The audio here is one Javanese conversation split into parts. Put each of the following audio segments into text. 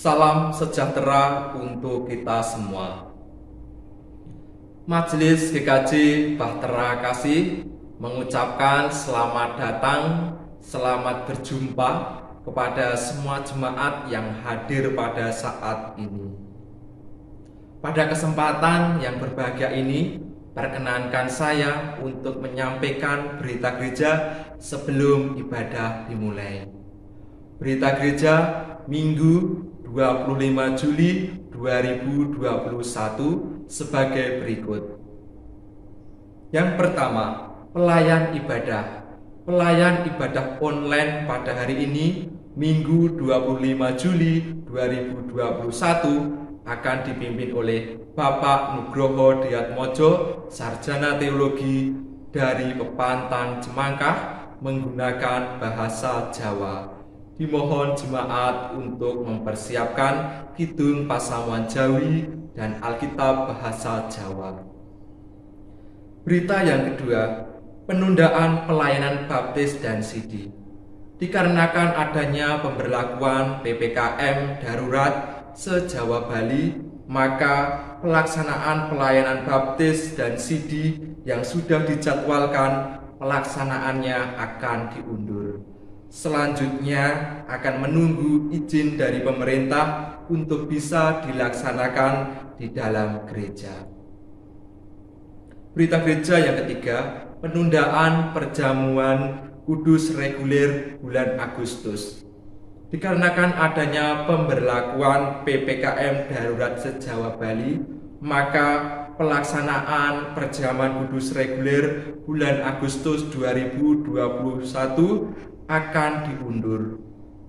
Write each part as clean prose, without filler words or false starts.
Salam sejahtera untuk kita semua. Majelis GKJ Bahtera Kasih mengucapkan selamat datang, selamat berjumpa kepada semua jemaat yang hadir pada saat ini. Pada kesempatan yang berbahagia ini, perkenankan saya untuk menyampaikan berita gereja sebelum ibadah dimulai. Berita gereja Minggu 25 Juli 2021 sebagai berikut. Yang pertama, pelayan ibadah. Pelayan ibadah online pada hari ini, Minggu 25 Juli 2021, akan dipimpin oleh Bapak Nugroho Diatmojo, Sarjana Teologi dari Pepanthan Cemangkah, menggunakan bahasa Jawa. Dimohon jemaat untuk mempersiapkan Kidung Pasamuan Jawi dan Alkitab bahasa Jawa. Berita yang kedua, penundaan pelayanan baptis dan sidi. Dikarenakan adanya pemberlakuan PPKM darurat se-Jawa Bali, maka pelaksanaan pelayanan baptis dan sidi yang sudah dijadwalkan pelaksanaannya akan diundur. Selanjutnya akan menunggu izin dari pemerintah untuk bisa dilaksanakan di dalam gereja. Berita gereja yang ketiga, penundaan perjamuan kudus reguler bulan Agustus. Dikarenakan adanya pemberlakuan PPKM darurat se-Jawa Bali, maka pelaksanaan perjamuan kudus reguler bulan Agustus 2021 akan diundur.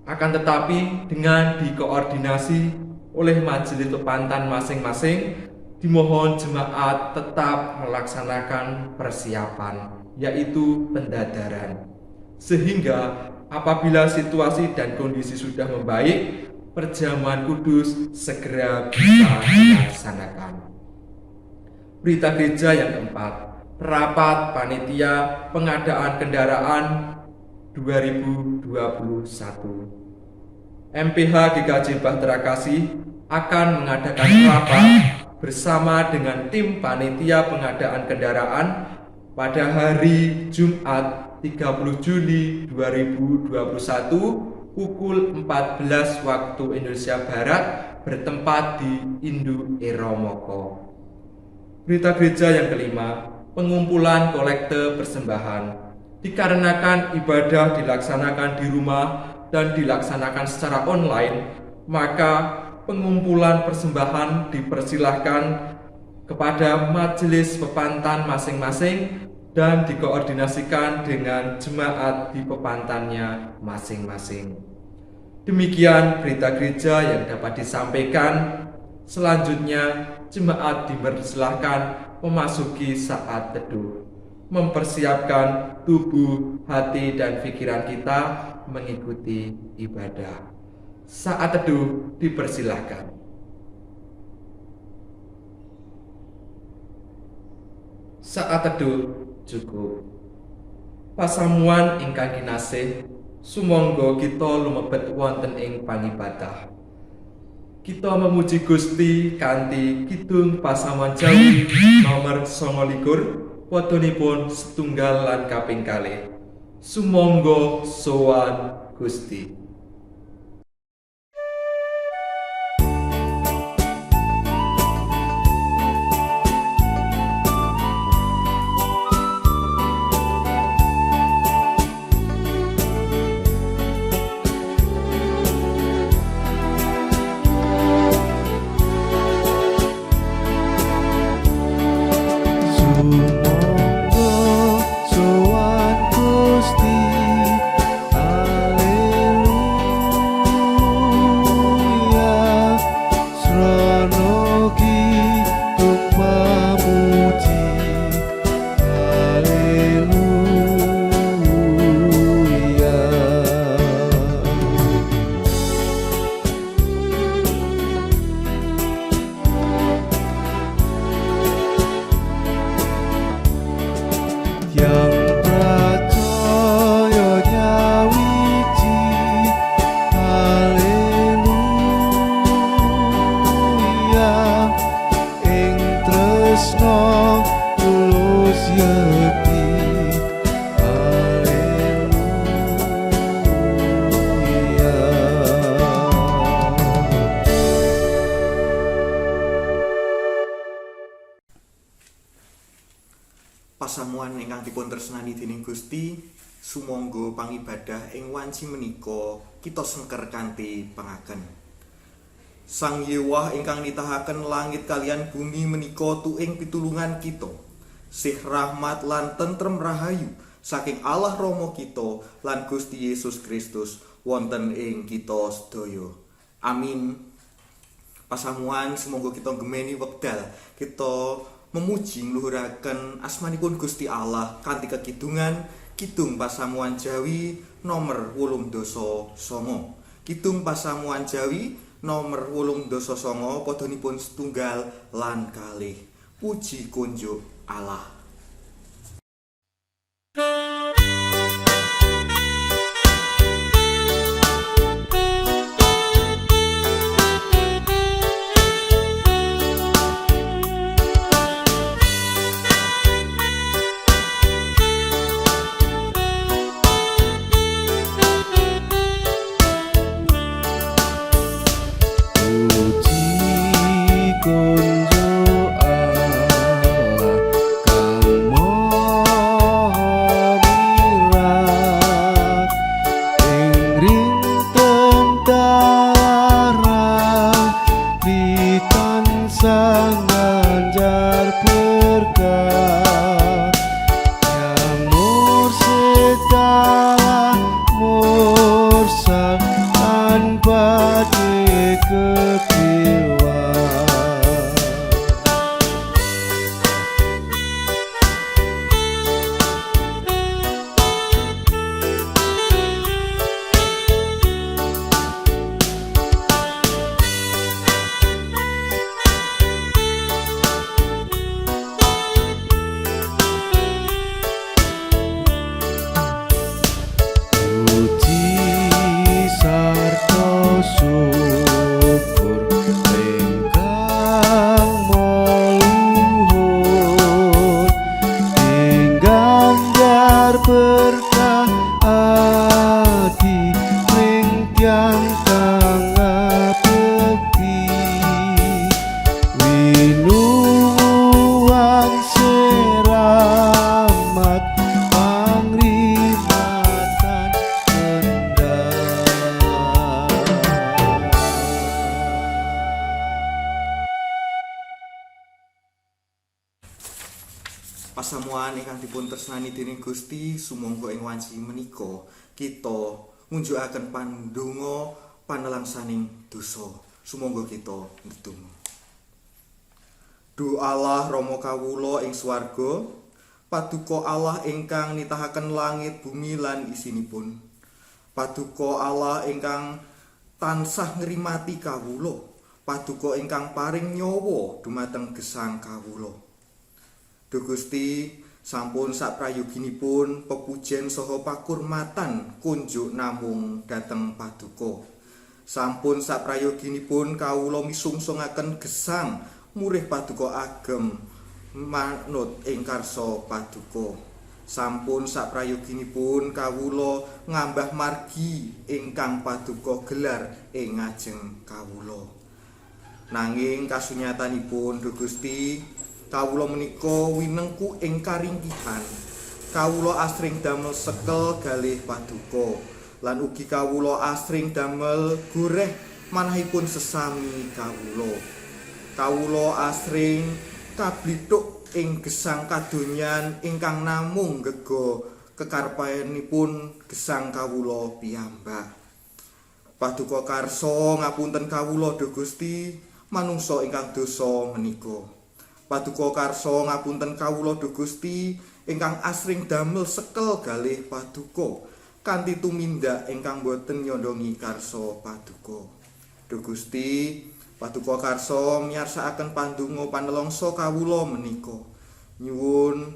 Akan tetapi dengan dikoordinasi oleh majelis pepanthan masing-masing, dimohon jemaat tetap melaksanakan persiapan, yaitu pendadaran. Sehingga apabila situasi dan kondisi sudah membaik, perjamuan kudus segera bisa dilaksanakan. Berita gereja yang keempat, rapat panitia pengadaan kendaraan 2021. MPH GKJ Bahtera Kasih akan mengadakan rapat bersama dengan tim panitia pengadaan kendaraan pada hari Jumat 30 Juli 2021 pukul 14 waktu Indonesia Barat bertempat di Indu Eromoko. Berita gereja yang kelima, pengumpulan kolekte persembahan. Dikarenakan ibadah dilaksanakan di rumah dan dilaksanakan secara online, maka pengumpulan persembahan dipersilahkan kepada majelis pepanthan masing-masing dan dikoordinasikan dengan jemaat di pepanthannya masing-masing. Demikian berita gereja yang dapat disampaikan. Selanjutnya, jemaat dipersilahkan memasuki saat teduh, mempersiapkan tubuh, hati, dan pikiran kita mengikuti ibadah. Saat teduh dipersilahkan. Saat teduh cukup. Pasamuan ingkang kinasih, sumangga kita lumebet wonten ing pangibadah. Kita memuji Gusti kanthi kidung Pasamuan Jawi nomor 29, wadonipun setunggal lan kaping kalih. Sumangga sowan Gusti. Sumangga sowan Gusti. Haleluya. Pasamuan ingkang dipun tresnani dening Gusti, sumangga pangibadah ing wanci menika kita sengker kanthi pangaken. Sang Yewah ingkang nitahaken langit kaliyan bumi menika tuing pitulungan kita. Sih rahmat lan tentrem rahayu saking Allah Rama kita lan Gusti Yesus Kristus wonten ing kita sedaya. Amin. Pasamuan sumangga kita gemeni wekdal kita memuji ngluhuraken asmanipun Gusti Allah kanthi kekidungan Kidung Pasamuan Jawi nomor 89. Kidung Pasamuan Jawi nomor 89 padhanipun setunggal lan kalih. Puji kunjuk Allah. Puji kunjuk Allah kang maha mirah ing rinten dalah ditansah nganjar berkah yang mursid dalah mursal tanpa diketiwa. Puji sarta syukur ingkang maha luhur ing ganjar berkah adi ring tiyang kang ngabekti winuwuhan seramat pangrimatan kendhat. Pasamuan ingkang dipun tresnani dening Gusti, sumangga ing wanci menika kita ngunjukaken pandonga panelangsaning dosa. Sumangga kita ndedonga. Duh Allah Rama kawula ing swarga, paduka Allah ingkang nitahaken langit bumi lan isinipun. Paduka Allah ingkang tansah ngrimati kawula, paduka ingkang paring nyawa dumateng gesang kawula. Duh Gusti, sampun saprayoginipun pepujen saha pakurmatan kunjuk namung dhateng paduka. Sampun saprayoginipun kawula misungsungaken gesang murih paduka agem manut ing karsa paduka. Sampun saprayoginipun kawula ngambah margi ingkang paduka gelar ing ngajeng kawula. Nanging kasunyatanipun Duh Gusti, kawula menika winengku ing karingkihan. Kawula asring damel sekel galih paduka lan ugi kawula asring damel goreh manahipun sesami kawula. Kawula asring kablithuk ing gesang kadonyan ingkang namung ngega kekarepanipun gesang kawula piyambak. Paduka karsa ngapunten kawula Duh Gusti, manungsa ingkang dosa menika. Paduka karsa ngapunten kawula Duh Gusti ingkang asring damel sekel galih paduka kanthi tumindak ingkang boten nyondongi karsa paduka. Duh Gusti, paduka karsa miyarsakaken pandonga panelongso kawula menika. Nyuwun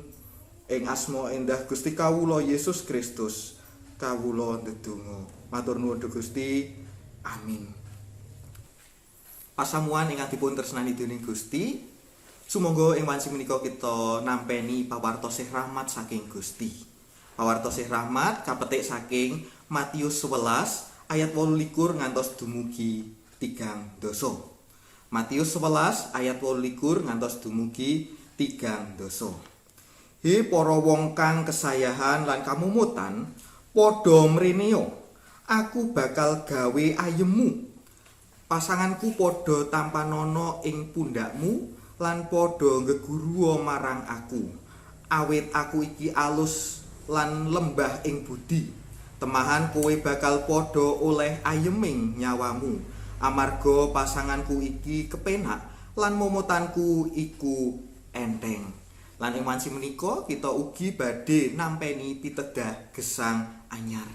ing asma endah Gusti kawula Yesus Kristus, kawula ndedonga. Matur nuwun Duh Gusti. Amin. Pasamuan ingkang dipun tresnani dening Gusti, sumangga ing wanci menika kita nampeni pawartos rahmat saking Gusti. Pawartos rahmat kapetik saking Matius 11 ayat 28 ngantos dumugi 3 dasa. Matius 11 ayat 28 ngantos dumugi 3 dasa. He para wong kang kesayahan lan kamumutan, padha mreneo. Aku bakal gawe ayemmu. Pasanganku padha tampanana ing pundhakmu lan padha ngeguruwa marang aku. Awit aku iki alus lan lembah ing budi. Temahan kowe bakal padha oleh ayeming nyawamu. Amarga pasanganku iki kepenak lan momotanku iku enteng. Lan ing wanci menika kita ugi badhe nampeni pitedah gesang anyar.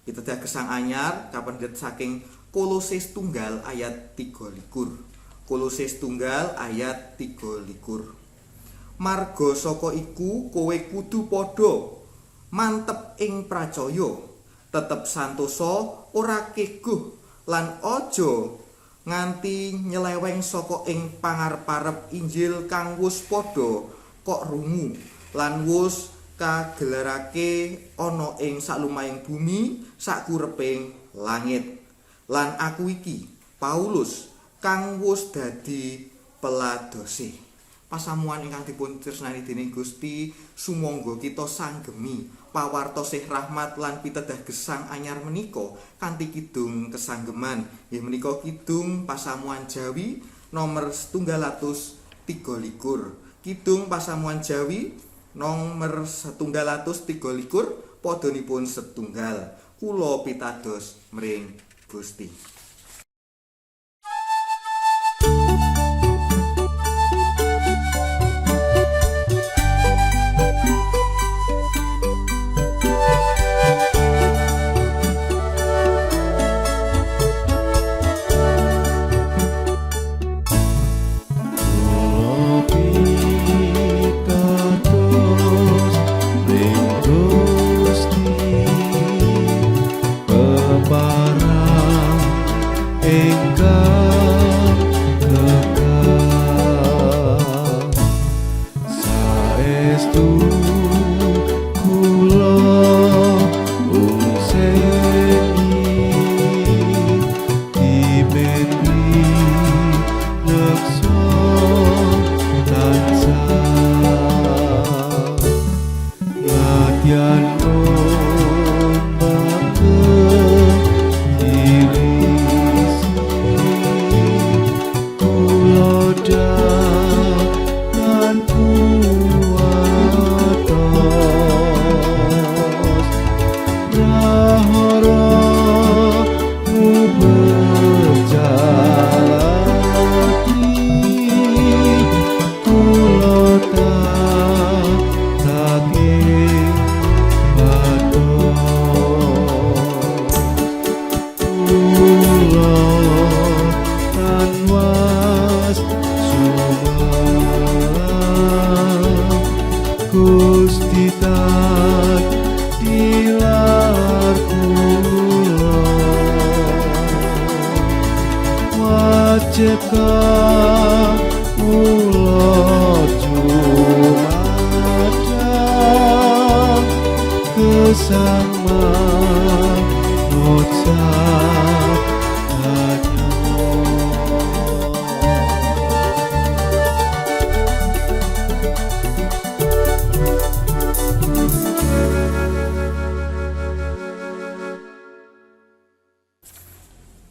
Pitedah gesang anyar kapendhet saking Kolose setunggal ayat 23. Kolose setunggal ayat 23. Marga saka iku kowe kudu padha mantep ing pracaya, tetep santosa, ora keguh lan aja nganti nyeleweng saka ing pangarep-arep Injil kang wus padha kok rungu lan wus kagelarake ana ing salumahing bumi sakureping langit. Lan aku iki Paulus kang wus dadi peladose. Pasamuan ingkang dipun tresnani dening Gusti, sumangga kita sanggemi pawartosih rahmat lan pitedah gesang anyar menika kanthi kidung kesanggeman. Nggih menika kidung Pasamuan Jawi nomor 123. Kidung Pasamuan Jawi nomor 123 padhanipun setunggal. Kula pitados mring Gusti. Kula pitados ring Gusti, peparang ingkang kekal, saestu kula ungseni dimetri neksa tansah nadyan ombak kirisi kula dahan kuwatos prahara mubejalati kula taking batos kula tanwas sumerep Gusti tan tilar kula wajib kula jumadang gesang manut sabdanyo.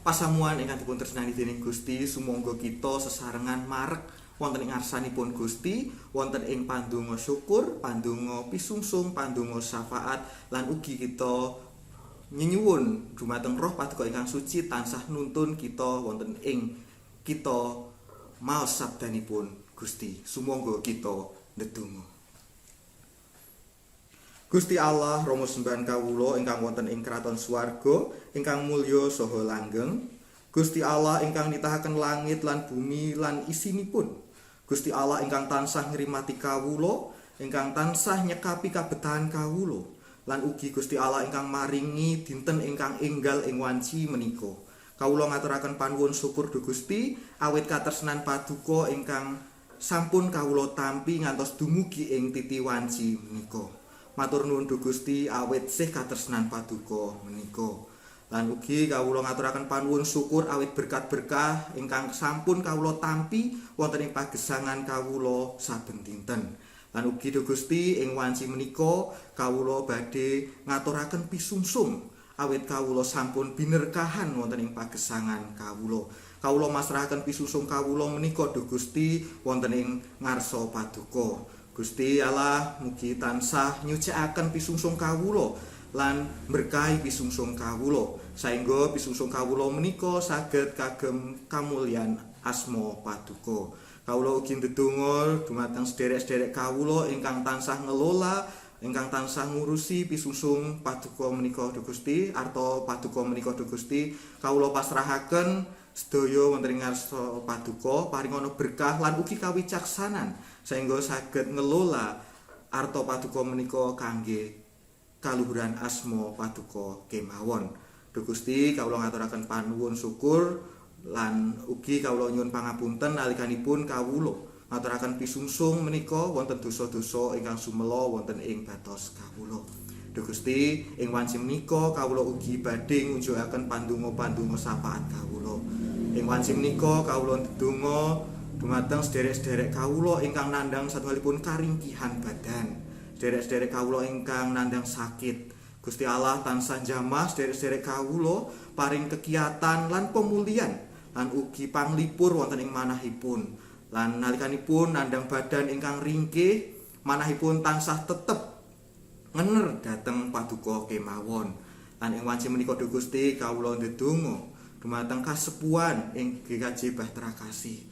Pasamuan ingkang dipun tresnani dening Gusti, sumangga kita sesarengan marek wonten ing ngarsanipun Gusti, wonten ing pandonga syukur, pandonga pisungsung, pandonga syafaat, lan ugi kita nyenyuwun dumateng Roh Paduka ingkang suci tansah nuntun kita wonten ing kita maos sabdanipun Gusti. Sumangga kita ndedonga. Gusti Allah Rama sembahan kawula ingkang wonten ing kraton swarga ingkang mulya saha langgeng. Gusti Allah ingkang nitahaken langit lan bumi lan isinipun. Gusti Allah ingkang tansah ngrimati kawula, ingkang tansah nyekapi kabetahan kawula, lan ugi Gusti Allah ingkang maringi dinten ingkang enggal ing wanci menika. Kawula ngaturaken panuwun syukur duh Gusti awit katresnan paduka ingkang sampun kawula tampi ngantos dumugi ing titi wanci menika. Matur nuwun duh Gusti awit sih katresnan paduka menika. Lan ugi kawula ngaturaken panuwun syukur awit berkat-berkah ingkang sampun kawula tampi wonten ing pagesangan kawula saben dinten. Lan ugi duh Gusti, ing wanci menika kawula badhe ngaturaken pisungsung awit kawula sampun binerkahan wonten ing pagesangan kawula. Kawula masrahaken pisungsung kawula menika, duh Gusti, wonten ing ngarsa paduka. Gusti Allah mugi tansah nyucikaken pisungsung kawula lan berkahi pisungsung kawula saengga pisungsung kawula menika saged kagem kamulyan asma paduka. Kawula ugi ndedonga dumateng sederek-sederek kawula ingkang tansah ngelola, ingkang tansah ngurusi pisungsung paduka menika, duh Gusti, arta paduka menika, duh Gusti. Kawula pasrahaken sedaya wonten ing ngarsa paduka, paringana berkah lan ugi kawicaksanan saengga saged ngelola arta paduka menika kangge kaluhuran asma paduka kemawon. Duh Gusti, kawula ngaturaken panuwun syukur lan ugi kawula nyuwun pangapunten nalikanipun kawula ngaturaken pisungsung menika wonten dosa-dosa ingkang sumela wonten ing batos kawula. Duh Gusti, ing wanci menika kawula ugi badhe ngunjukaken pandonga-pandonga syafaat kawula. Ing wanci menika kawula ndedonga dumateng sederek-sederek kawula ingkang nandhang satunggalipun karingkihan badan, sederek-sederek kawula ingkang nandhang sakit. Gusti Allah tansah jamah sederek-sederek kawula, paring kekiatan lan pemulihan lan ugi panglipur wonten ing manahipun. Lan nalikanipun nandhang badan ingkang ringkih, manahipun tansah tetep ngener dhateng paduka kemawon. Lan ing wanci menika, duh Gusti, kawula ndedonga dumateng kasepuhan ing GKJ Bahtera Kasih.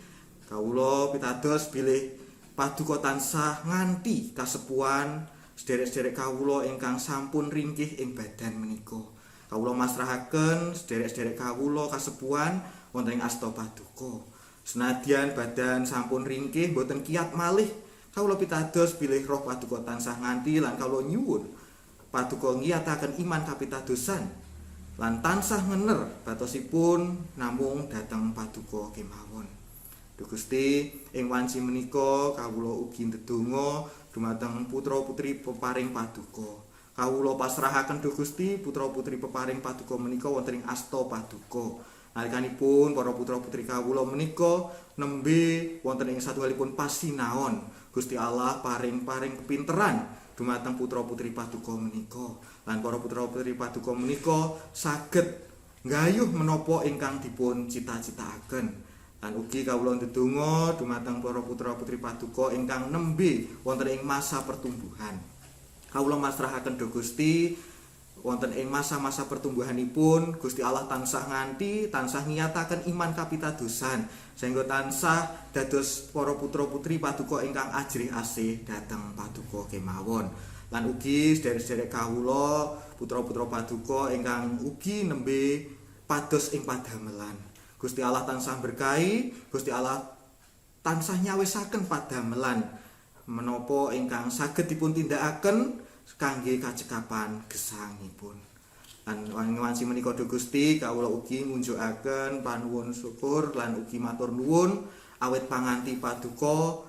Kawula pitados bilih paduka tansah nganti kasepuhan sederek-sederek kawula ingkang sampun ringkih ing badan menika. Kawula masrahaken sederek-sederek kawula kasepuhan wonten ing asta paduka. Senadyan badan sampun ringkih, boten kiat malih, kawula pitados bilih roh paduka tansah nganti lan kawula nyuwun paduka ngiyataken iman kapitadosan lan tansah ngener batosipun namung dhateng paduka kemawon. Duh Gusti, ing wanci menika kawula ugi ndedonga dumateng putra-putri peparing paduka. Kawula pasrahaken, Duh Gusti, putra-putri peparing paduka menika wonten ing asta paduka. Nalikanipun para putra-putri kawula menika nembe wonten ing satunggalipun pasinaon, Gusti Allah paring-paring kepinteran dumateng putra-putri paduka menika. Lan para putra-putri paduka menika saged nggayuh menapa ingkang dipun cita-citakaken. Lan ugi kawula ndedonga dumateng para putra-putri paduka ingkang nembe wonten ing masa pertumbuhan. Kawula masrahaken, Duh Gusti, wonten ing masa-masa pertumbuhanipun Gusti Allah tansah nganti, tansah ngiyataken iman kapitadosan sehingga tansah dados para putra-putri paduka ingkang ajrih asih dhateng paduka kemawon. Lan ugi sederek-sederek kawula putra-putra paduka ingkang ugi nembe pados ing padamelan, Gusti Allah tansah berkahi, Gusti Allah tansah nyawisaken padamelan menapa ingkang saged dipun tindakaken kangge kacekapan gesangipun. Lan wanci menika, Duh Gusti, kawula ugi ngunjukaken panuwun syukur lan ugi matur nuwun awit panganti paduka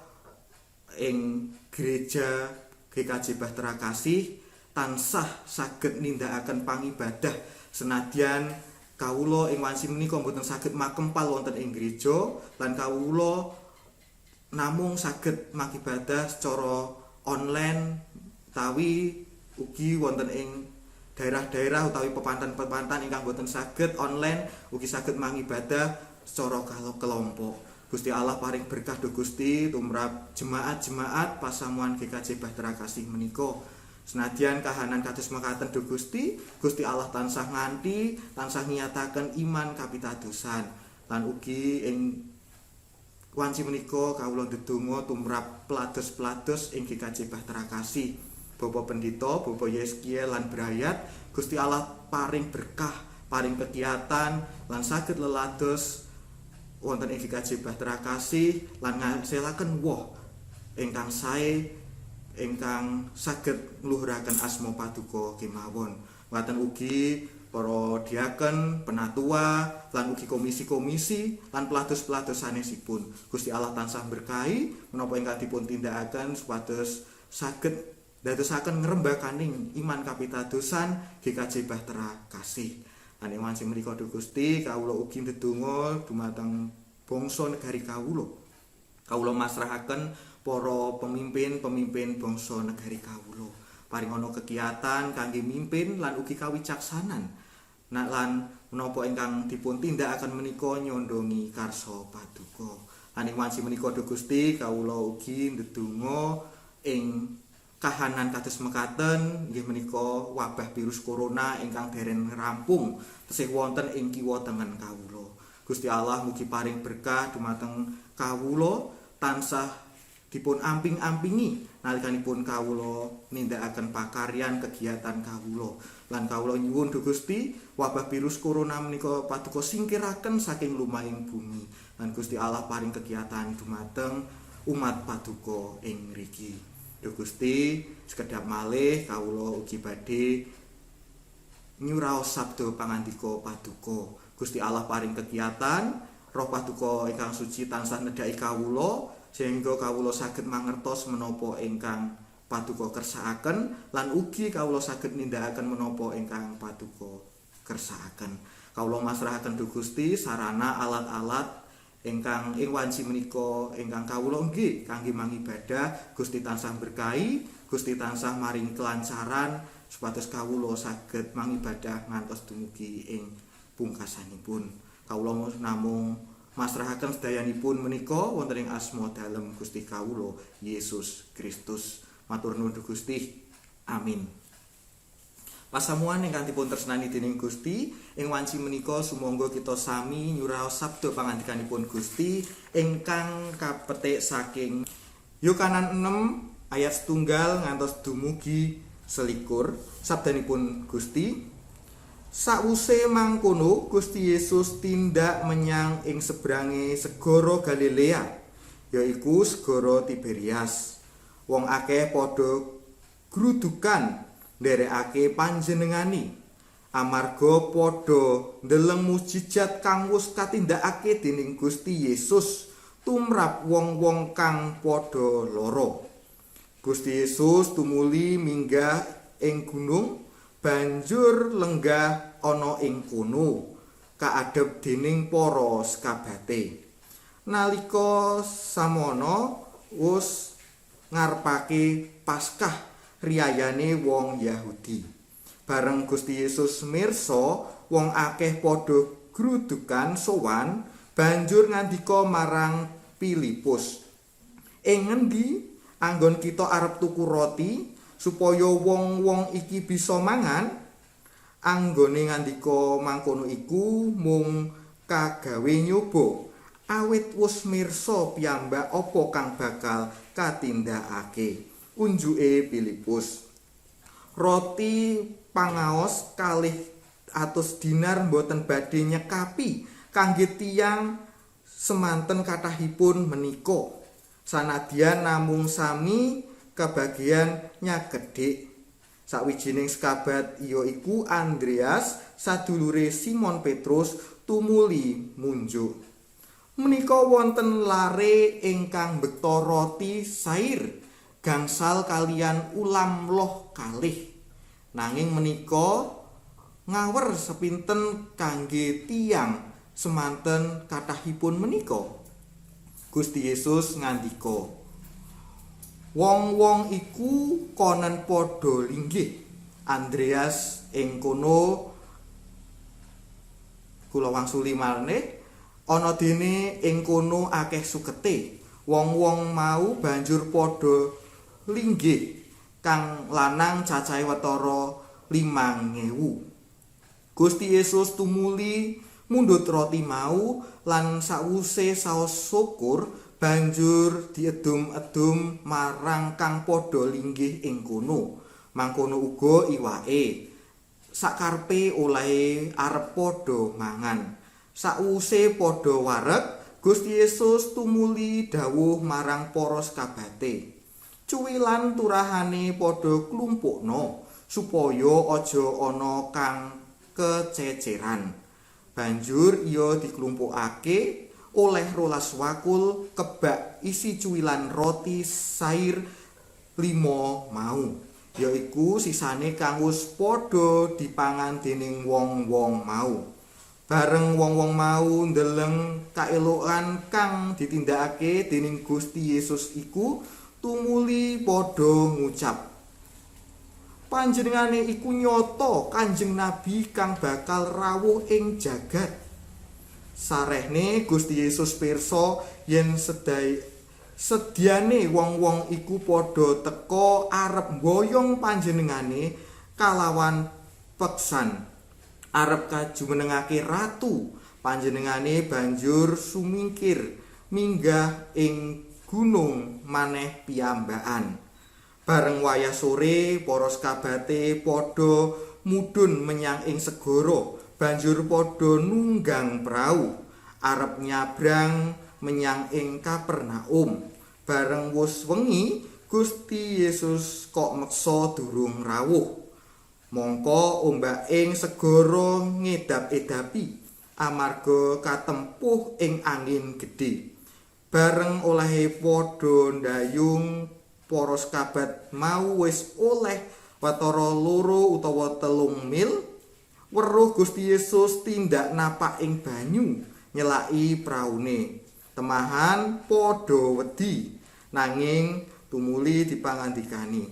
ing gereja GKJ Bahtera Kasih tansah saged nindakaken pangibadah senadyan kawula ing wanci menika mboten saged makempal wonten ing gereja lan kawula namung saged mangibadah secara online utawi ugi wonten ing daerah-daerah utawi pepantan-pepantan ingkang boten saged online ugi saged mangibadah secara kelompok. Gusti Allah paring berkah, Duh Gusti, tumrap jemaat-jemaat pasamuan GKJ Bahtera Kasih menika. Senadyan kahanan kados mekaten, Duh Gusti, Gusti Allah tansah nganti, tansah ngiyataken iman kapitadosan. Lan ugi ing wanci menika kawula ndedonga tumrap pelados-pelados ing GKJ Bahtera Kasih. Bapak Pendito, Bapak Yeskiel lan Brayat, Gusti Allah paring berkah, paring kekiatan lan saged lelados wonten ing GKJ Bahtera Kasih lan ngasilaken woh ingkang sae ingkang saged ngluhuraken asma paduka kemawon. Mekaten ugi para diaken, penatua, lan ugi komisi-komisi lan pelados-pelados sanesipun. Gusti Allah tansah berkahi menapa ingkang dipun tindakaken supados saged dadosaken ngrembakaning iman kapitadosan GKJ Bahtera Kasih. Lan ing wanci menika, Duh Gusti, kawula ugi ndedonga dumateng bangsa negari kawula. Kawula masrahaken para pemimpin-pemimpin bangsa negari kawula. Paringana kegiatan kangge mimpin lan ugi kawicaksanan. Nak lan menapa ingkang dipun tindakaken menika nyondongi karsa paduka. Lan ing wanci menika Duh Gusti kawula ugi ndedonga ing kahanan kados mekaten inggih menika wabah virus corona ingkang dereng rampung tesih wonten ing kiwa tengen kawula. Gusti Allah mugi paring berkah dumateng kawula tansah dipun amping-ampingi nalikanipun kawula nindakaken pakaryan kegiatan kawula. Lan kawula nyuwun Duh Gusti, wabah virus corona menika paduka singkiraken saking lumahing bumi. Lan Gusti Allah paring kegiatan dumateng umat paduka ing ngriki. Duh Gusti, sekedhap malih kawula ugi badhe nyuraos sabda pangandika paduka. Gusti Allah paring kegiatan, Roh paduka ingkang suci tansah nedhaki kawula sehingga kawula saged mangertos menapa ingkang paduka kersakaken lan ugi kawula saged nindakaken menapa ingkang paduka kersakaken. Kawula masrahaken Duh Gusti sarana alat-alat ingkang ing wanci menika ingkang kawula nggih kangge mangibadah. Gusti tansah berkahi, Gusti tansah maringi kelancaran supados kawula saged mangibadah ngantos dumugi ing pungkasanipun. Kawula namung masrahaken sedayanipun menika wonten ing asma dalem Gusti kawula Yesus Kristus. Matur nuwun Gusti. Amin. Pasamuan ingkang dipun tresnani dening Gusti, ing wanci menika sumangga kita sami nyuraos sabda pangandikanipun Gusti ingkang kapetik saking Yohanan 6 ayat setunggal ngantos dumugi 21. Sabdanipun Gusti, Sawuse mangkono Gusti Yesus tindak menyang ing sebrange segara Galilea, yaiku segara Tiberias. Wong akeh padha grudukan nderekake panjenengane amarga padha ndeleng mujizat kang wis katindakake dening Gusti Yesus tumrap wong-wong kang padha lara. Gusti Yesus tumuli minggah ing gunung, banjur lenggah ana ing kono kaadhep dening para sekabate. Nalika samono wus ngarepake Paskah, riyayane wong Yahudi. Bareng Gusti Yesus mirsa wong akeh padha grudukan sowan, banjur ngandika marang Filipus, "Ing ngendi anggon kita arep tuku roti supaya wong-wong iki bisa mangan?" Anggone ngandika mangkono iku mung kagawe nyoba, awit wus mirsa piyambak apa kang bakal katindakake. Unjuke Filipus, "Roti pangaos 200 dinar mboten badhe nyekapi kangge tiyang semanten kathahipun menika, sanadyan namung sami kebagian nyakedhik." Sawijining sekabat iya iku Andreas, sadulure Simon Petrus, tumuli munjuk, "Menika wonten lare ingkang mbekta roti sair gangsal kaliyan ulam loh kalih. Nanging menika ngawer sepinten kangge tiyang semanten kathahipun menika?" Gusti Yesus ngandika, "Wong-wong iku konen padha linggih." Andreas ing kono, kula wangsuli malih, ana dene ing kono akeh sukete. Wong-wong mau banjur padha linggih, kang lanang cacahe watara 5.000. Gusti Yesus tumuli mundhut roti mau lan sawuse saos syukur banjur diedum-edum marang kang padha linggih ing kono. Mangkono uga iwake, sakarepe olehe arep padha mangan. Sawuse padha wareg, Gusti Yesus tumuli dawuh marang para sekabate, "Cuwilan turahane padha klumpukna supaya aja ana kang kececeran." Banjur iya diklumpukake oleh 12 wakul kebak isi cuwilan roti sair limo mau, yaiku sisane kang wis padha dipangan dening wong-wong mau. Bareng wong-wong mau ndeleng kaelokan kang ditindakake dening Gusti Yesus iku, tumuli padha ngucap, "Panjenengane iku nyata Kanjeng Nabi kang bakal rawuh ing jagat." Sarehne Gusti Yesus pirsa yen sedyane wong-wong iku padha teka arep mboyong panjenengane kalawan peksan, arep kajumenengake ratu. Panjenengane banjur sumingkir minggah ing gunung maneh piyambakan. Bareng wayah sore, para sekabate padha mudhun menyang ing segara, banjur padha nunggang prau arep nyabrang menyang ing Kapernaum. Bareng wus wengi, Gusti Yesus kok meksa durung rawuh. Mongko ombak ing segara ngedap-edapi amarga katempuh ing angin gedhe. Bareng olehe padha ndayung, para sekabat mau wis oleh watara 2 utawa 3 mil, weruh Gusti Yesus tindak napak ing banyu nyelaki praune. Temahan padha wedi, nanging tumuli dipangandikani,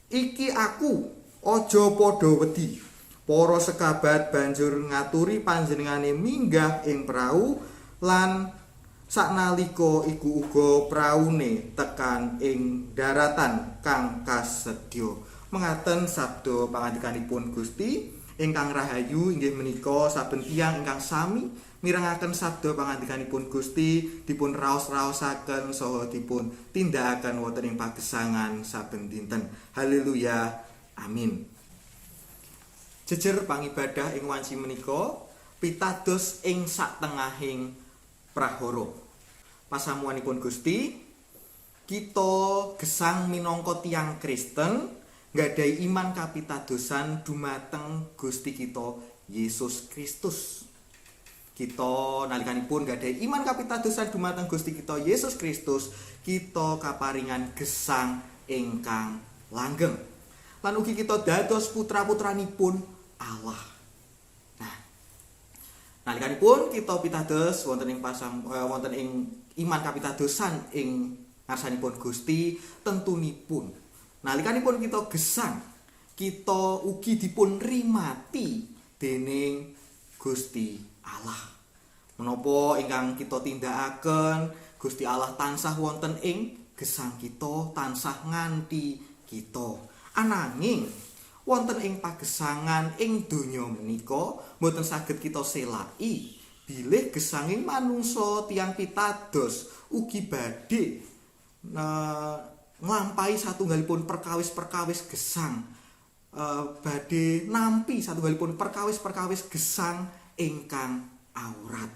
"Iki aku, aja padha wedi." Para sekabat banjur ngaturi panjenengane minggah ing prau, lan saknalika iku uga praune tekan ing daratan kang kasedya. Mengaten sabda pangandikanipun Gusti. Ingkang rahayu inggih menika saben tiyang ingkang sami mirengaken sabda pangandikanipun Gusti, dipun raos-raosaken saha dipun tindakaken wonten ing pagesangan saben dinten. Haleluya, amin. Jejer pangibadah ing wanci menika pitados ing satengahing prahara. Pasamuanipun Gusti, kita gesang minangka tiyang Kristen nggadahi iman kapitadosan dumateng Gusti kita Yesus Kristus. Kita nalikanipun nggadahi iman kapitadosan dumateng Gusti kita Yesus Kristus, kita kaparingan gesang ingkang langgeng. Lan ugi kita dados putra-putranipun Allah. Nah, nalikanipun kita pitados wonten ing iman kapitadosan ing ngarsanipun Gusti, tentunipun nalikanipun kita gesang, kita ugi dipun rimati dening Gusti Allah. Menapa ingkang kita tindakaken, Gusti Allah tansah wonten ing gesang kita, tansah nganti kita. Ananging wonten ing pagesangan ing donya menika mboten saged kita selaki bilih gesanging manungsa tiyang pitados ugi badhe nglampahi satunggalipun perkawis-perkawis gesang, badhe nampi satunggalipun perkawis-perkawis gesang ingkang awrat.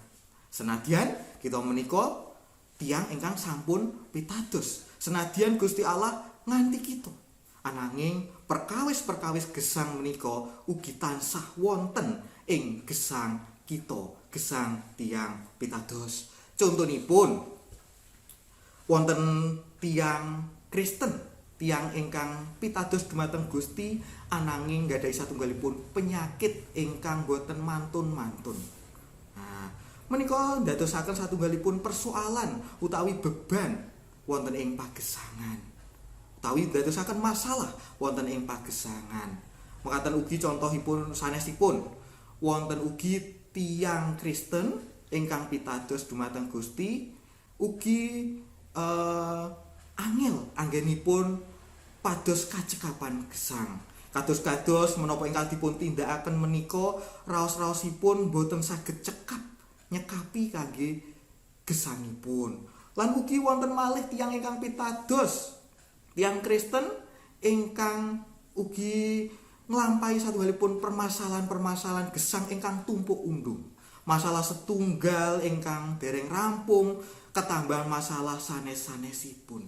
Senadyan kita menika tiyang ingkang sampun pitados, senadyan Gusti Allah nganti kita, ananging perkawis-perkawis gesang menika ugi tansah wonten ing gesang kita, gesang tiyang pitados. Contonipun wonten tiyang Kristen, tiyang ingkang pitados dumateng Gusti, ananging nggadahi satunggalipun penyakit ingkang boten mantun-mantun. Nah, menika ndadosaken satunggalipun persoalan utawi beban wonten ing pagesangan, utawi ndadosaken masalah wonten ing pagesangan. Mekaten ugi contohipun sanesipun, wonten ugi tiyang Kristen ingkang pitados dumateng Gusti ugi angel anggenipun pados kacekapan gesang. Kados-kados menapa ingkang dipun tindakaken menika raos-raosipun boten saged cekap nyekapi kangge gesangipun. Lan ugi wonten malih tiyang ingkang pitados, tiyang Kristen ingkang ugi nglampahi satunggalipun permasalahan-permasalahan gesang ingkang tumpuk undung. Masalah setunggal ingkang dereng rampung ketambah masalah sanes-sanesipun.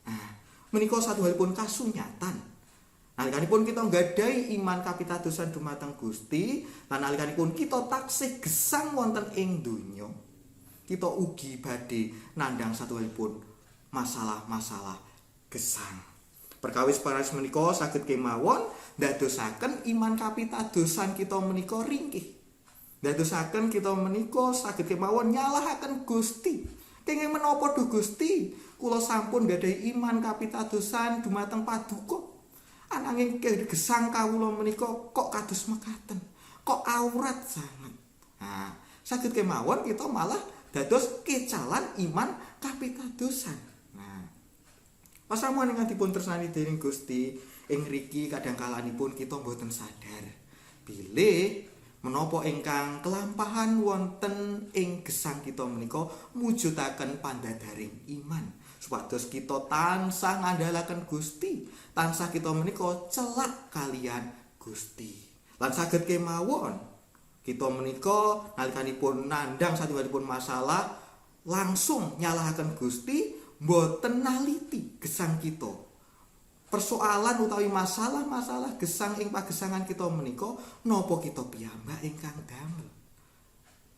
Nah, menika satunggalipun kasunyatan. Nalikanipun kita nggadahi iman kapitadosan dumateng Gusti, lan nalikanipun kita taksih gesang wonten ing donya, kita ugi badhe nandhang satunggalipun masalah-masalah gesang. Perkawis-perkawis menika saged kemawon ndadosaken iman kapitadosan kita menika ringkih. Ndadosaken kita menika saged kemawon nyalahaken Gusti. Kenging menapa duh Gusti? Kula sampun gadhahi iman kapitadosan dumateng Paduka. Ananging gesang kawula menika kok kados mekaten. Kok aurat sanget. Nah, saged kemawon kita malah dados kecalan iman kapitadosan. Nah, pasamuan ingkang dipun tresnani dening Gusti, ing riki kadang kalanipun kita mboten sadar bilih menapa ingkang kelampahan wonten ing gesang kita menika mujudaken pandadaring iman supados kita tansah ngandhalaken Gusti, tansah kita menika celak kalian Gusti. Lan saged kemawon kita menika nalikanipun nandhang satunggalipun masalah langsung nyalahaken Gusti, mboten naliti gesang kita. Persoalan utawi masalah-masalah gesang ing pagesangan kita menika napa kita piyambak ingkang damel.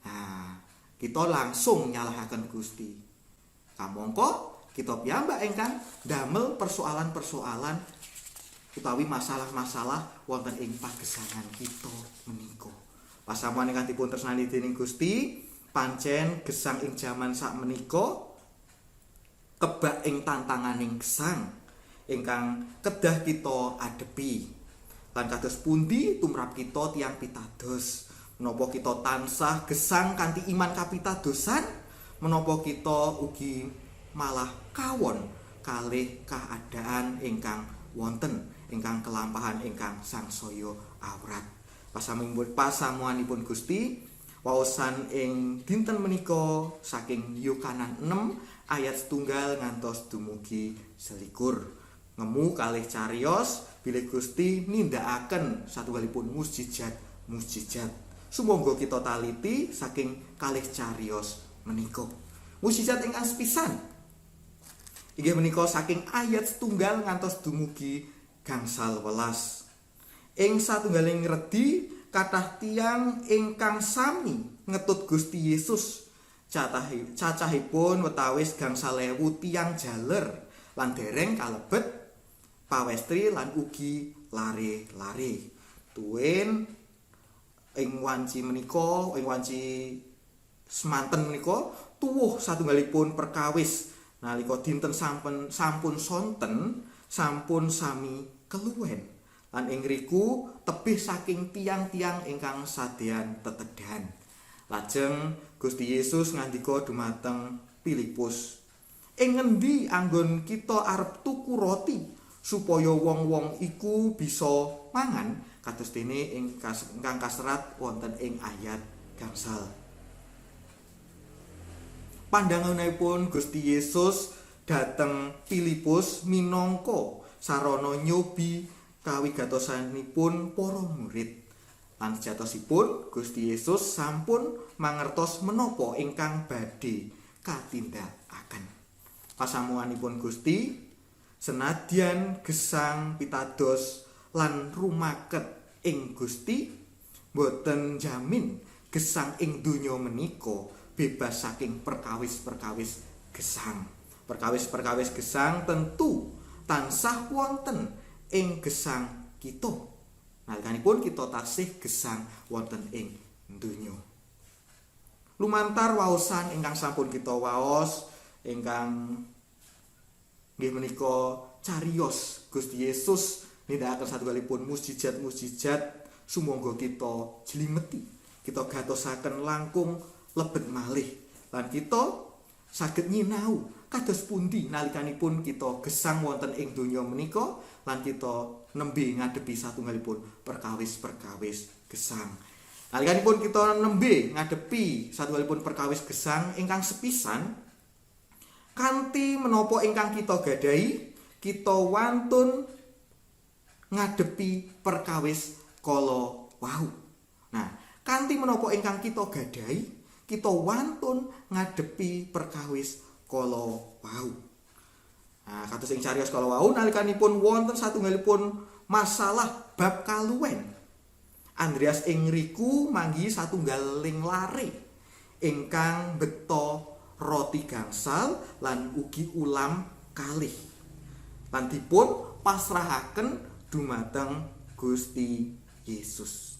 Nah, kita langsung nyalahaken Gusti. Kamangka kita piyambak ingkang damel persoalan-persoalan utawi masalah-masalah wonten ing pagesangan kita menika. Pasamuan ingkang dipun tresnani dening Gusti, pancen gesang ing jaman sakmenika kebak ing tantanganing gesang ingkang kedah kita adepi. Lan kados pundi tumrap kita tiyang pitados? Menapa kita tansah gesang kanthi iman kapitadosan? Menapa kita ugi malah kawon kalih keadaan ingkang wonten, ingkang kelampahan ingkang sangsaya awrat? Pasamuanipun Gusti, waosan ing dinten menika saking Yohanan 6 ayat 1 ngantos dumugi 21. Ngemu kalih cariyos bilih Gusti nindakaken satunggalipun mukjizat-mukjizat. Sumangga kita taliti saking kalih cariyos menika. Mukjizat ingkang sepisan inggih menika saking ayat 1 ngantos dumugi 11. Ing satunggaling redi kathah tiyang ingkang sami ngetut Gusti Yesus. Cacahipun wetawis 5,000 tiyang jaler lan dereng kalebet pawestri lan ugi lare-lare. Tuwin ing wanci menika, ing wanci semanten menika tuwuh satunggalipun perkawis nalika dinten sampun sonten, sampun sami keluwen. Lan ing riku tebih saking tiyang-tiyang ingkang sadean tetedan. Lajeng Gusti Yesus ngandika dumateng Filipus, "Ing ngendi anggon kita arep tuku roti supaya wong-wong iku bisa mangan?" Kados dene ingkang kaserat wonten ing ayat 5. Pandanganipun Gusti Yesus dhateng Filipus minangka sarana nyobi kawigatosanipun para murid. Lan sejatosipun Gusti Yesus sampun mangertos menapa ingkang badhe katindakaken. Pasamuanipun Gusti, senadyan gesang pitados lan rumaket ing Gusti boten jamin gesang ing donya menika bebas saking perkawis-perkawis gesang. Perkawis-perkawis gesang tentu tansah wonten ing gesang kita. Nalikanipun kita tasih gesang wonten ing donya. Lumantar waosan ingkang sampun kita waos ingkang nggih menika cariyos Gusti Yesus nindakaken satunggalipun mukjizat-mukjizat, sumangga kita jlimeti, kita gatosaken langkung lebet malih lan kita saged nyinau kados pundi nalikanipun kita gesang wonten ing donya menika lan kita nembe ngadepi satunggalipun perkawis-perkawis gesang. Nalikanipun kita nembe ngadepi satunggalipun perkawis gesang ingkang sepisan, kanthi menapa ingkang kita gadahi, kita wantun ngadepi perkawis kala wau. Nah, kanthi menapa ingkang kita gadahi, kita wantun ngadepi perkawis kala wau. Nah, kados ing cariyos kala wau nalikanipun wonten satunggalipun masalah bab kaluwen. Andreas ing riku manggihi satunggaling lare ingkang beto roti gangsal lan ugi ulam kalih. Lan dipun pasrahaken dumateng Gusti Yesus.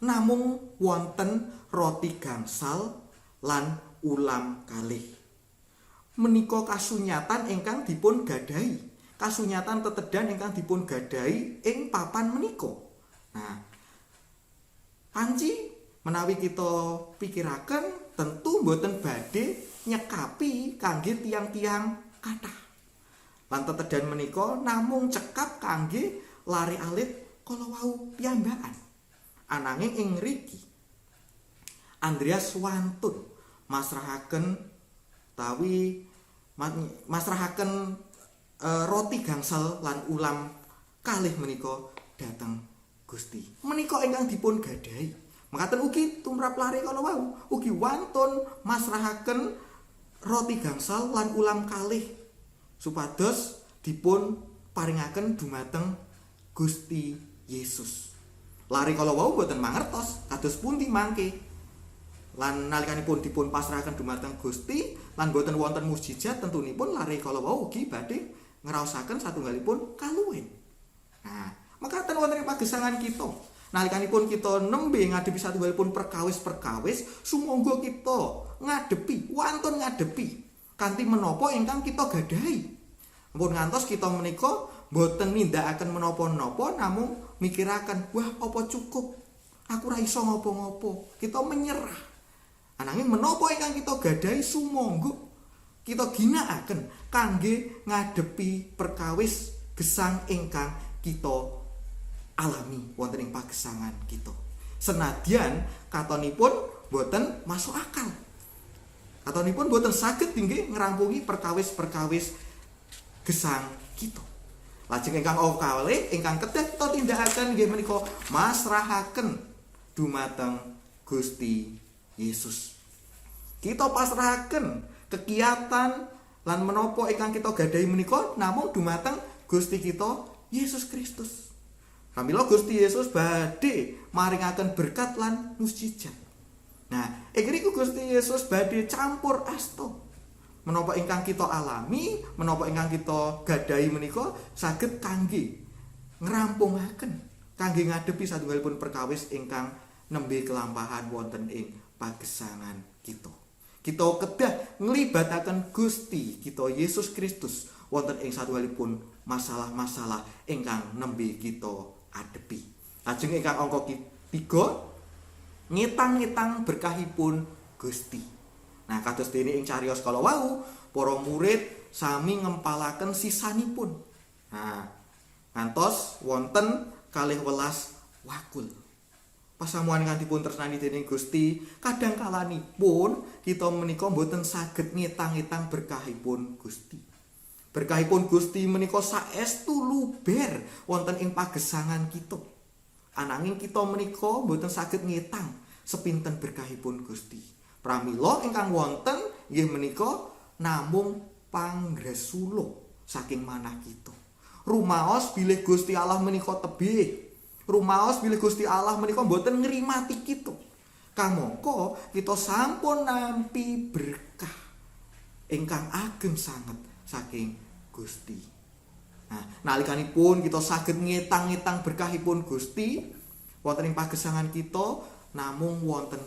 Namung wonten roti gangsal lan ulam kalih. Menika kasunyatan ingkang dipun gadahi. Kasunyatan tetedhan ingkang dipun gadahi ing papan menika. Nah, panci menawi kita pikiraken tentu mboten badhe nyekapi kangge tiang-tiang kathah. Lan tetedhan menika namung cekap kangge lare alit kala wau piyambakan. Ananging ing ngriki Andreas wantun masrahaken tawi masrahaken roti gangsal lan ulam kalih menika dhateng Gusti. Menika ingkang dipun gadahi. Mekaten ugi tumrap lare kala wau, ugi wantun masrahaken roti gangsal lan ulam kalih supados dipun paringaken dumateng Gusti Yesus. Lare kala wau boten mangertos kados pundi mangke. Lan nalikanipun dipun pasrahaken dumateng Gusti lan boten wonten mukjizat, tentunipun lare kala wau ugi badhe ngraosaken satunggalipun kaluwen. Nah, mekaten wonten ing pagesangan kita. Nalikanipun kita nembe ngadepi satunggalipun perkawis-perkawis, sumangga kita ngadepi, wantun ngadepi kanthi menapa ingkang kita gadahi. Ampun ngantos kita menika boten nindakaken menapa-napa namung mikiraken, "Wah, apa cukup? Aku ora iso ngopo-ngopo." Kita menyerah. Ananging menapa ingkang kita gadahi sumangga kita ginakaken kangge ngadepi perkawis gesang ingkang kita alami wonten ing pagesangan kita. Senadyan katonipun boten masuk akal. Katonipun boten saged inggih ngrampungi perkawis-perkawis gesang kita. Lajeng ingkang kalih ingkang kedah kita tindakaken nggih menika masrahaken dumateng Gusti Yesus. Kita pasrahaken kegiatan lan menapa ingkang kita gadahi menika namung dumateng Gusti kita Yesus Kristus. Pramila Gusti Yesus badhe maringaken berkat lan mukjizat. Nah, ing ngriku Gusti Yesus badhe campur asta. Menapa ingkang kita alami, menapa ingkang kita gadahi menika saged kangge ngrampungaken, kangge ngadepi satunggalipun perkawis ingkang nembe kelampahan wonten ing pagesangan kita. Kita kedah nglibataken Gusti kita Yesus Kristus wonten ing satunggalipun masalah-masalah ingkang nembe kita adepi. Lajeng ingkang angka 3, ngetang-ngetang berkahipun Gusti. Nah, kados dene ing cariyos kala wau, para murid sami ngempalaken sisanipun. Nah, ngantos wonten 12 wakul. Pasamuan ingkang dipun tresnani dening Gusti, kadang kalanipun kita menika mboten saged ngetang-etang berkahipun Gusti. Berkahipun Gusti menika saestu luber wonten ing pagesangan kita. Ananging kita menika mboten saged ngetang sepinten berkahipun Gusti. Pramila ingkang wonten inggih menika namung panggresula saking manah kita. Rumaos bilih Gusti Allah menika tebih. Rumaos bilih Gusti Allah menika mboten ngrimati kita. Kamangka kita sampun nampi berkah ingkang ageng sanget saking Gusti. Nah, nalikanipun kita saged ngetang-ngetang berkahipun Gusti wonten ing pagesangan kita, namung wonten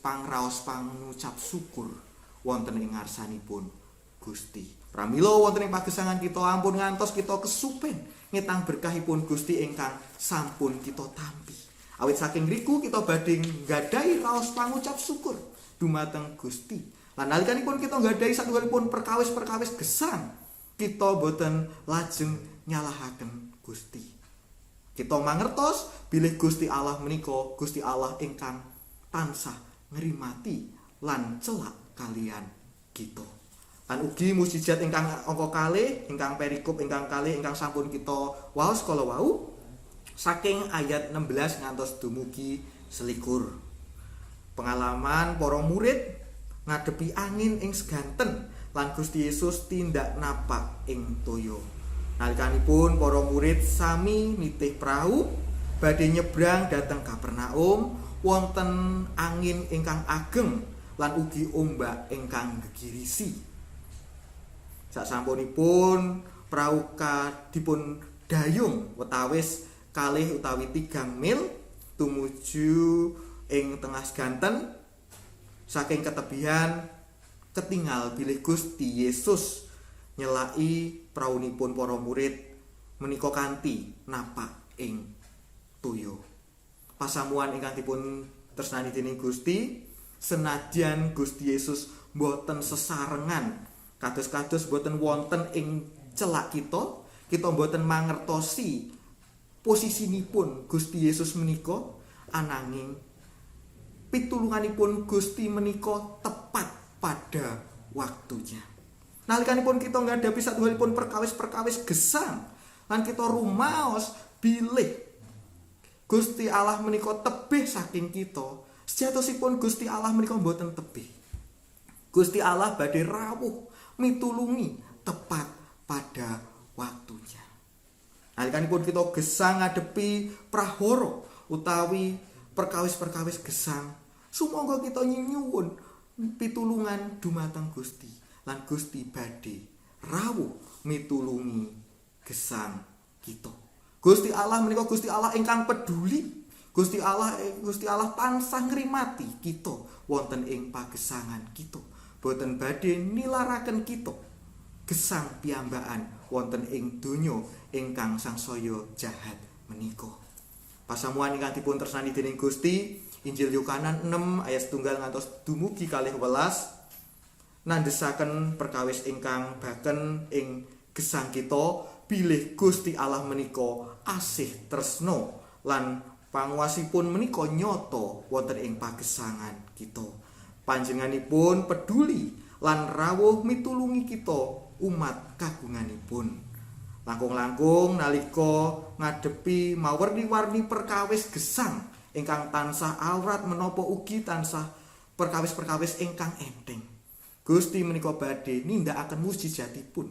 pangraos pangucap syukur wonten ing ngarsanipun Gusti. Pramila wonten ing pagesangan kita ampun ngantos kita kesupen ngetang berkahipun Gusti ingkang sampun kita tampi. Awit saking riku kita badhe nggadahi raos pangucap syukur dumateng Gusti. Lan nalikanipun kita nggadahi satunggalipun perkawis-perkawis gesang, kita boten lajeng nyalahaken Gusti. Kita mangertos bilih Gusti Allah menika Gusti Allah ingkang tansah ngrimati lan celak kalian kita. Lan ugi mukjizat ingkang angka kalih, ingkang perikop ingkang kalih ingkang sampun kita waos kala wau saking ayat 16 ngantos dumugi 21. Pengalaman para murid ngadepi angin ing seganten lan Gusti Yesus tindak napak ing toya. Nalikanipun para murid sami nitih prau badhe nyebrang dhateng Kapernaum, wonten angin ingkang ageng lan ugi ombak ingkang gegirisi. Sasampunipun prau dipun dayung wetawis 2 utawi 3 mil, tumuju ing tengah seganten. Saking ketebihan ketingal bilih Gusti Yesus nyelaki praunipun para murid menika kanthi napak ing toya. Pasamuan ingkang dipun tresnani dening Gusti, senadyan Gusti Yesus boten sesarengan, kados-kados boten wonten ing celak kita, kita boten mangertosi posisinipun Gusti Yesus menika, ananging pitulunganipun Gusti menika tepat pada waktunya. Nalikanipun kita ngadhapi satunggalipun perkawis-perkawis gesang lan kita rumaos bilih Gusti Allah menika tebih saking kita, sejatosipun Gusti Allah menika mboten tebih. Gusti Allah badhe rawuh mitulungi tepat pada waktunya. Nalikanipun kita gesang ngadepi prahara utawi perkawis-perkawis gesang, sumangga kita nyuwun pitulungan dumateng Gusti lan Gusti badhe rawuh mitulungi gesang kita. Gusti Allah menika Gusti Allah ingkang peduli. Gusti Allah tansah ngrimati kita wonten ing pagesangan kita. Boten badhe nilaraken kita gesang piyambakan wonten ing donya ingkang sangsaya jahat menika. Pasamuan ingkang dipun tresnani dening Gusti, Injil Yohanes 6 ayat 1 ngantos dumugi 12 nandhesaken perkawis ingkang baken ing gesang kita bilih Gusti Allah menika asih tresna lan panguwasipun menika nyata wonten ing pagesangan kita. Panjenenganipun peduli lan rawuh mitulungi kita umat kagunganipun. Langkung-langkung nalika ngadepi mawerni-warni perkawis gesang ingkang tansah awrat menapa ugi tansah perkawis-perkawis ingkang enteng, Gusti menika badhe nindakaken mujizatipun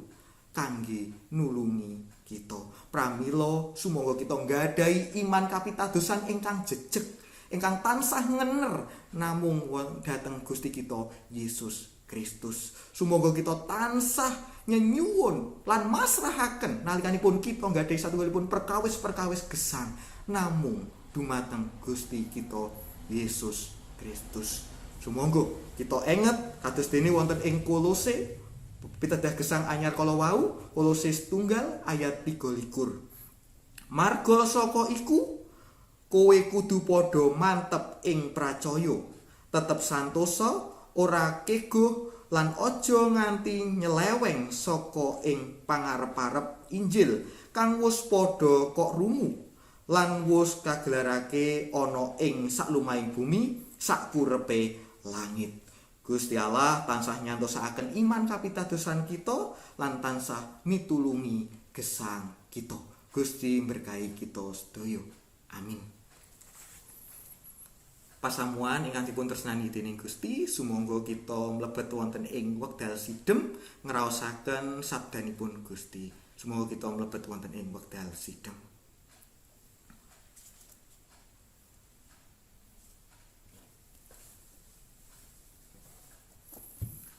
kangge nulungi kita. Pramila sumangga kita nggadahi iman kapitadosan ingkang jejeg, ingkang tansah ngener namung dhateng Gusti kita Yesus Kristus. Sumangga kita tansah nyenyuwun lan masrahaken nalikanipun kita nggadahi satunggalipun perkawis-perkawis gesang namung dumateng Gusti kita Yesus Kristus. Sumangga kita enget kados dene wonten ing Kolose pitedah gesang anyar kala wau, Kolose 1 ayat 23. Marga saka iku kowe kudu padha mantep ing pracaya, tetep santosa, ora keguh lan aja nganti nyeleweng saka ing pangarep-arep Injil kang wis padha kok rumu lan wis kagelarake ana ing saklumahing bumi sakurepe langit. Gusti Allah tansah nyantosakaken iman kapitadosan kita lan tansah mitulungi gesang kita. Gusti berkahi kita sedaya. Amin. Pasamuan ingkang dipun tresnani dening Gusti, sumangga kita mlebet wonten ing wekdal sidhem ngraosaken sabdanipun Gusti. Sumangga kita mlebet wonten ing wekdal sidhem.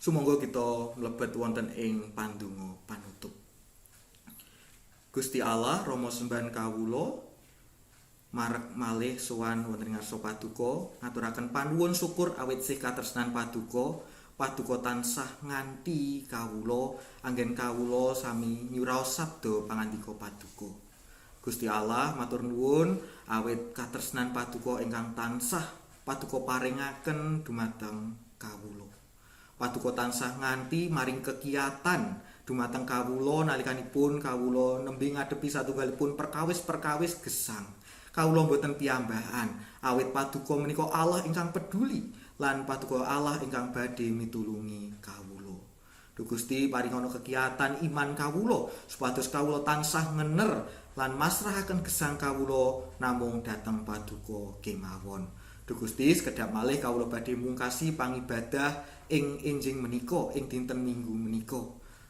Sumangga kita mlebet wonten ing pandonga panutup. Gusti Allah Rama sembahan kawula marek malih sowan wonten ing ngarsa paduka ngaturaken panuwun syukur awit sih katresnan paduka. Paduka tansah nganti kawula anggen kawula sami nyuraos sabda pangandika paduka. Gusti Allah matur nuwun awit katresnan paduka ingkang tansah paduka paringaken dumateng kawula. Paduka tansah nganti maring kekiatan dumateng kawula nalikanipun kawula nembe ngadepi satunggalipun perkawis-perkawis gesang. Kawula mboten piyambakan awit paduka menika Allah ingkang peduli lan paduka Allah ingkang badhe mitulungi kawula. Duh Gusti paringana kekiatan iman kawula supados kawula tansah ngener lan masrahaken gesang kawula namung dhateng paduka kemawon. Duh Gusti sekedhap malih kawula badhe mungkasi pangibadah ing enjing menika ing dinten Minggu menika.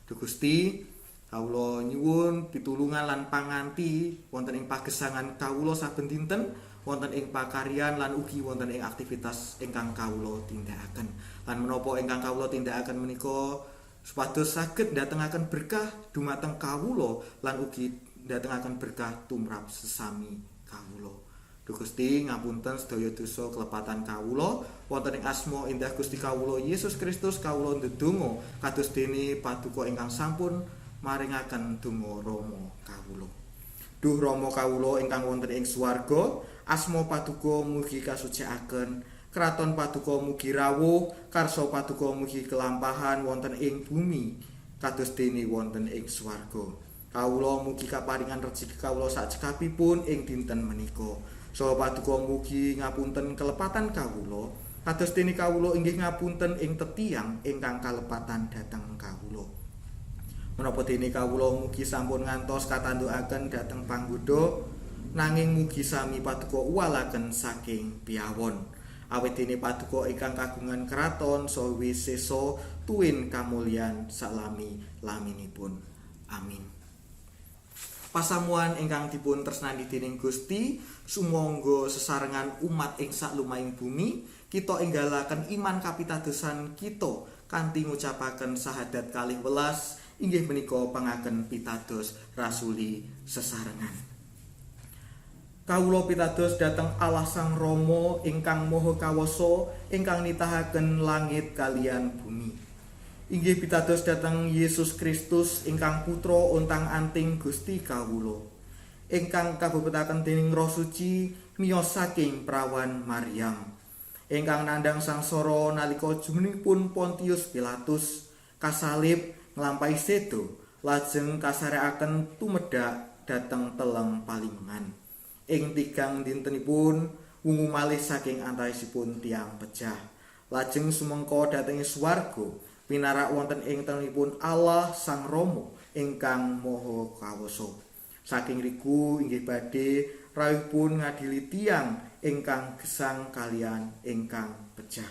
Duh Gusti kawula nyuwun pitulungan lan panganti wonten ing pagesangan kawula saben dinten, wonten ing pakaryan lan ugi wonten ing aktivitas ingkang kawula tindakaken. Lan menapa ingkang kawula tindakaken menika supados saged ndatengaken berkah dumateng kawula lan ugi ndatengaken berkah tumrap sesami kawula. Duh Gusti, ngapunten sedaya dosa kelepatan kawula. Wonten ing asma endah Gusti kawula Yesus Kristus kawula ndedonga kados dene paduka ingkang sampun maringaken donga Rama kawula. Duh Rama kawula ingkang wonten ing swarga, asma paduka mugi kasucikaken, kraton paduka mugi rawuh, karsa paduka mugi kelampahan wonten ing bumi kados dene wonten ing swarga. Kawula mugi kaparingan rejeki kawula sacekapipun ing dinten menika. Saha paduka mugi ngapunten kelepatan kawula kados dene kawula inggih ngapunten ing tetiang ingkang kalepatan dhateng kawula. Menapa dene kawula mugi sampun ngantos katandukaken dhateng panggoda, nanging mugi sami paduka uwalaken saking piyawon. Awit dene paduka ingkang kagungan kraton saha wisesa tuwin kamulyan salami laminipun. Amin. Pasamuan ingkang dipun tresnani dening Gusti, sumangga sesarengan umat ing saklumahing bumi kita enggalaken iman kapitadosan kita kanthi ngucapaken sahadat kalih welas inggih menika pangaken pitados rasuli sesarengan. Kawula pitados dhateng Allah Sang Rama ingkang Maha Kawasa ingkang nitahaken langit kaliyan bumi. Inggih pitados dhateng Yesus Kristus ingkang putra ontang-anting Gusti kawula, ingkang kabebetaken dening Roh Suci miyos saking prawan Maryam, ingkang nandhang sangsara nalika jumenengipun Pontius Pilatus, kasalib nglampahi sedo, lajeng kasarekaken tumedhak dhateng teleng palimengan. Ing tigang dintenipun wungu malih saking antawisipun tiyang pejah, lajeng sumengka dhateng swarga, pinarak wonten ing tengenipun Allah Sang Rama ingkang Maha Kawasa. Saking riku inggih badhe rawuhipun ngadili tiyang ingkang gesang kaliyan ingkang pejah.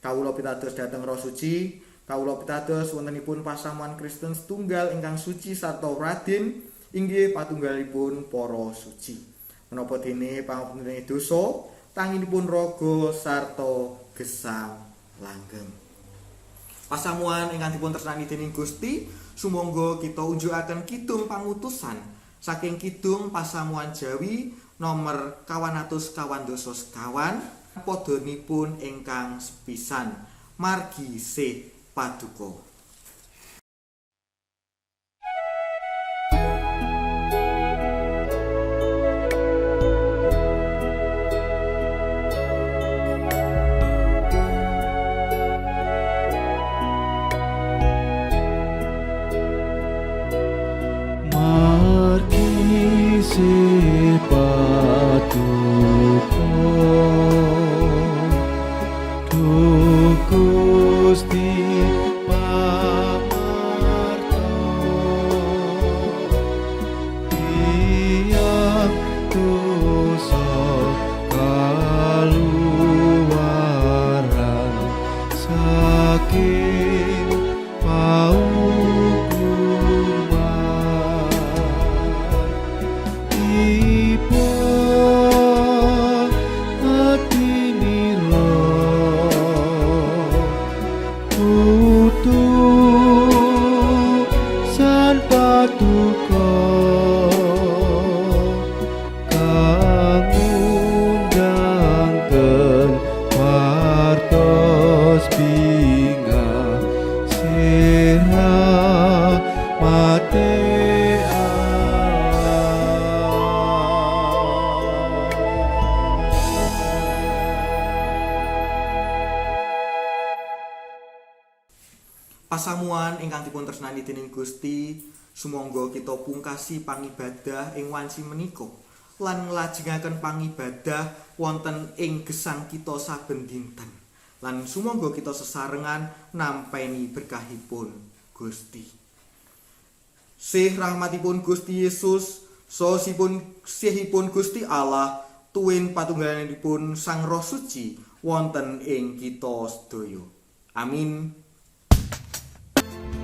Kawula pitados dhateng Roh Suci, kawula pitados wontenipun pasamuan Kristen setunggal ingkang suci sarta radin, inggih patunggalipun para suci. Menapa dene pangapuntene dosa, tanginipun raga sarta gesang langgeng. Pasamuan ingkang dipun tresnani dening Gusti, sumangga kita unjukaken kidung pangutusan saking kidung Pasamuan Jawi nomor 495 padhanipun ingkang sepisan, margi sih paduka. Margi sih paduka, Duh Gusti pamarta, tiyang dosa kaluwaran saking paukuman. Tiba atinira utusan paduka kang ngundangken wartos bingah sirahmate Allah. Pasamuan ingkang dipun tresnani dening Gusti, sumangga kita pungkasi pangibadah ing wanci menika lan nglajengaken pangibadah wonten ing gesang kita saben dinten. Lan sumangga kita sesarengan nampeni berkahipun Gusti. Sih rahmatipun Gusti Yesus, sihipun Gusti Allah, tuwin patunggalanipun Sang Roh Suci wonten ing kita sedaya. Amin.